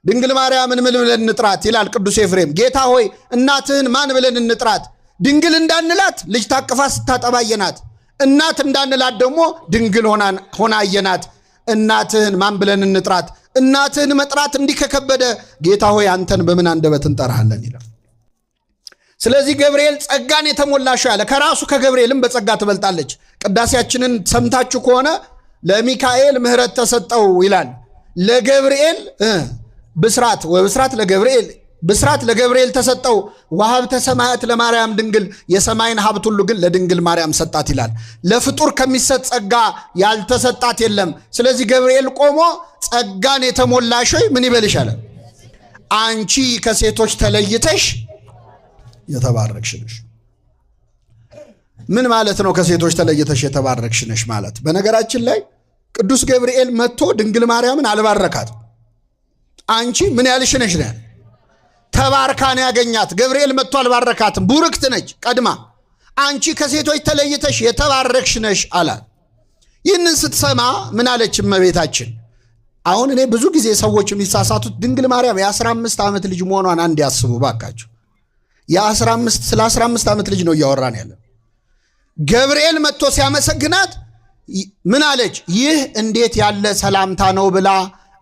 ድንግል ማርያምን ምን ብለን እንጥራት ይላል ቅዱስ ኤፍሬም። ጌታ ሆይ እናትህን ማን ብለን እንጥራት? ድንግል እንዳንላት ልጅ ታቅፋ ስታጠባ አየናት። እናት እንዳንላት ደግሞ ድንግል ሆና አየናት። እናትህን ማን ብለን እንጥራት? እናትህን መጥራት እንዲህ ከከበደ ጌታ ሆይ አንተን በምን አንደበት እንጠራሃለን ይላል። ስለዚህ ገብርኤል ጸጋን የተሞላሽው ያለ ከራሱ ከገብርኤልም በጸጋ ትበልጣለች። ቅዳሴያችንን ሰምታችሁ ከሆነ ለሚካኤል ምሕረት ተሰጠው ይላል። ለገብርኤል ብስራት ወብስራት ለገብርኤል ብስራት ለገብርኤል ተሰጠው፣ ወሀብተ ሰማያት ለማርያም ድንግል፣ የሰማይን ሀብት ሁሉ ግን ለድንግል ማርያም ሰጣት ይላል። ለፍጡር ከሚሰጥ ጸጋ ያልተሰጣት የለም። ስለዚህ ገብርኤል ቆሞ ጸጋን የተሞላሽ ሆይ ምን ይበልሽ አለ። አንቺ ከሴቶች ተለይተሽ የተባረክሽ ነሽ። ምን ማለት ነው? ከሴቶች ተለይተሽ የተባረክሽ ነሽ ማለት። በነገራችን ላይ ቅዱስ ገብርኤል መጥቶ ድንግል ማርያምን አልባረካት። አንቺ ምን ያልሽ ነሽ ነው ተባርካን ያገኛት። ገብርኤል መጥቶ አልባረካትም። ቡርክት ነች ቀድማ። አንቺ ከሴቶች ተለይተሽ የተባረክሽ ነሽ አላት። ይህንን ስትሰማ ምን አለች እመቤታችን? አሁን እኔ ብዙ ጊዜ ሰዎች የሚሳሳቱት ድንግል ማርያም የ15 ዓመት ልጅ መሆኗን አንድ ያስቡ ባካችሁ። ስለ 15 ዓመት ልጅ ነው እያወራን ያለ። ገብርኤል መጥቶ ሲያመሰግናት ምን አለች? ይህ እንዴት ያለ ሰላምታ ነው ብላ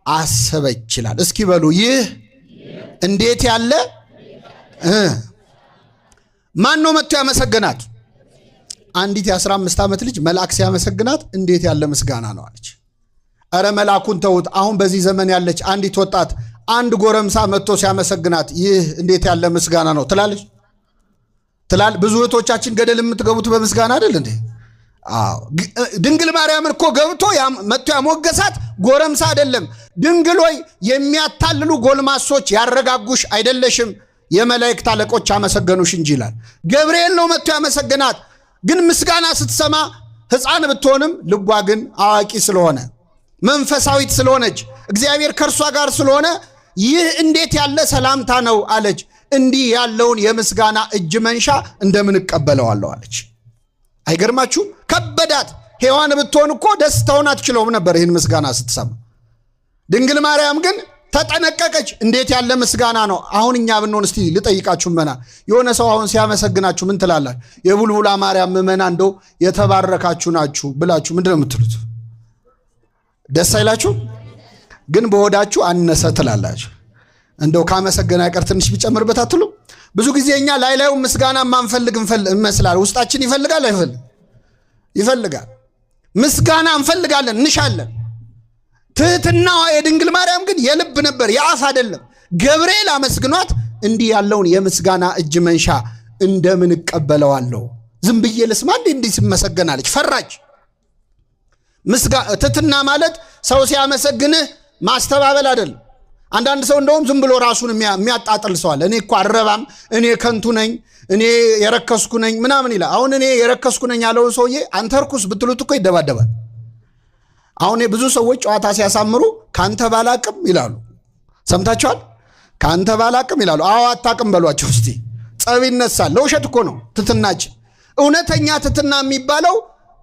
አሰበች ይችላል። እስኪ በሉ ይህ እንዴት ያለ ማን ነው መጥቶ ያመሰግናት? አንዲት የ15 ዓመት ልጅ መልአክ ሲያመሰግናት እንዴት ያለ ምስጋና ነው አለች። እረ መልአኩን ተውት። አሁን በዚህ ዘመን ያለች አንዲት ወጣት አንድ ጎረምሳ መጥቶ ሲያመሰግናት ይህ እንዴት ያለ ምስጋና ነው ትላለች ትላል። ብዙ እህቶቻችን ገደል የምትገቡት በምስጋና አይደል እንዴ? አዎ። ድንግል ማርያምን እኮ ገብቶ መጥቶ ያሞገሳት ጎረምሳ አይደለም። ድንግል ሆይ የሚያታልሉ ጎልማሶች ያረጋጉሽ አይደለሽም፣ የመላእክት አለቆች አመሰገኑሽ እንጂ ይላል። ገብርኤል ነው መጥቶ ያመሰገናት። ግን ምስጋና ስትሰማ ሕፃን ብትሆንም ልቧ ግን አዋቂ ስለሆነ መንፈሳዊት ስለሆነች እግዚአብሔር ከእርሷ ጋር ስለሆነ ይህ እንዴት ያለ ሰላምታ ነው አለች። እንዲህ ያለውን የምስጋና እጅ መንሻ እንደምን እቀበለዋለሁ አለች። አይገርማችሁም? ከበዳት። ሔዋን ብትሆን እኮ ደስታውን አትችለውም ነበር ይህን ምስጋና ስትሰማ። ድንግል ማርያም ግን ተጠነቀቀች። እንዴት ያለ ምስጋና ነው! አሁን እኛ ብንሆን እስቲ ልጠይቃችሁ ምእመናን፣ የሆነ ሰው አሁን ሲያመሰግናችሁ ምን ትላላችሁ? የቡልቡላ ማርያም ምእመናን እንደው የተባረካችሁ ናችሁ ብላችሁ ምንድን ነው የምትሉት? ደስ አይላችሁ? ግን በሆዳችሁ አነሰ ትላላችሁ። እንደው ካመሰገነ አይቀር ትንሽ ቢጨምርበት አትሉ? ብዙ ጊዜ እኛ ላይ ላዩ ምስጋና ማንፈልግ እንመስላል። ውስጣችን ይፈልጋል አይፈልግ? ይፈልጋል። ምስጋና እንፈልጋለን፣ እንሻለን። ትህትናዋ የድንግል ማርያም ግን የልብ ነበር፣ የአፍ አይደለም። ገብርኤል አመስግኗት እንዲህ ያለውን የምስጋና እጅ መንሻ እንደምን እቀበለዋለሁ? ዝም ብዬ ልስማ እንዴ? እንዲህ ሲመሰገናለች። ፈራች። ትህትና ማለት ሰው ሲያመሰግንህ ማስተባበል አይደለም። አንዳንድ ሰው እንደውም ዝም ብሎ ራሱን የሚያጣጥል ሰው አለ። እኔ እኮ አልረባም፣ እኔ ከንቱ ነኝ፣ እኔ የረከስኩ ነኝ ምናምን ይላል። አሁን እኔ የረከስኩ ነኝ ያለውን ሰውዬ አንተ ርኩስ ብትሉት እኮ ይደባደባል። አሁን ብዙ ሰዎች ጨዋታ ሲያሳምሩ ከአንተ ባላቅም ይላሉ። ሰምታችኋል? ከአንተ ባላቅም ይላሉ። አዎ አታቅም በሏቸው እስቲ፣ ጸብ ይነሳል። ለውሸት እኮ ነው ትትናችን። እውነተኛ ትትና የሚባለው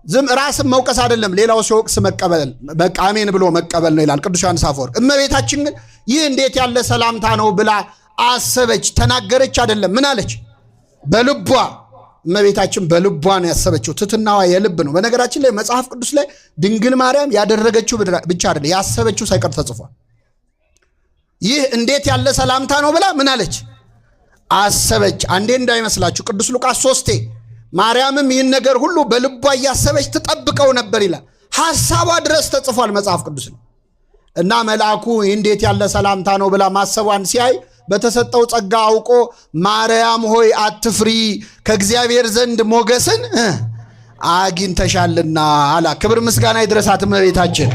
ዝም ራስን መውቀስ አይደለም፣ ሌላው ሲወቅስ መቀበል፣ በቃ አሜን ብሎ መቀበል ነው ይላል ቅዱስ ዮሐንስ አፈወርቅ። እመቤታችን ግን ይህ እንዴት ያለ ሰላምታ ነው ብላ አሰበች፣ ተናገረች አይደለም። ምን አለች? በልቧ። እመቤታችን በልቧ ነው ያሰበችው። ትትናዋ የልብ ነው። በነገራችን ላይ መጽሐፍ ቅዱስ ላይ ድንግል ማርያም ያደረገችው ብቻ አይደለም ያሰበችው ሳይቀር ተጽፏል። ይህ እንዴት ያለ ሰላምታ ነው ብላ ምን አለች? አሰበች። አንዴ እንዳይመስላችሁ ቅዱስ ሉቃስ 3 ማርያምም ይህን ነገር ሁሉ በልቧ እያሰበች ትጠብቀው ነበር ይላል። ሐሳቧ ድረስ ተጽፏል መጽሐፍ ቅዱስ ነው። እና መልአኩ እንዴት ያለ ሰላምታ ነው ብላ ማሰቧን ሲያይ በተሰጠው ጸጋ አውቆ ማርያም ሆይ አትፍሪ፣ ከእግዚአብሔር ዘንድ ሞገስን አግኝተሻልና አላ። ክብር ምስጋና ይድረሳት እመቤታችን።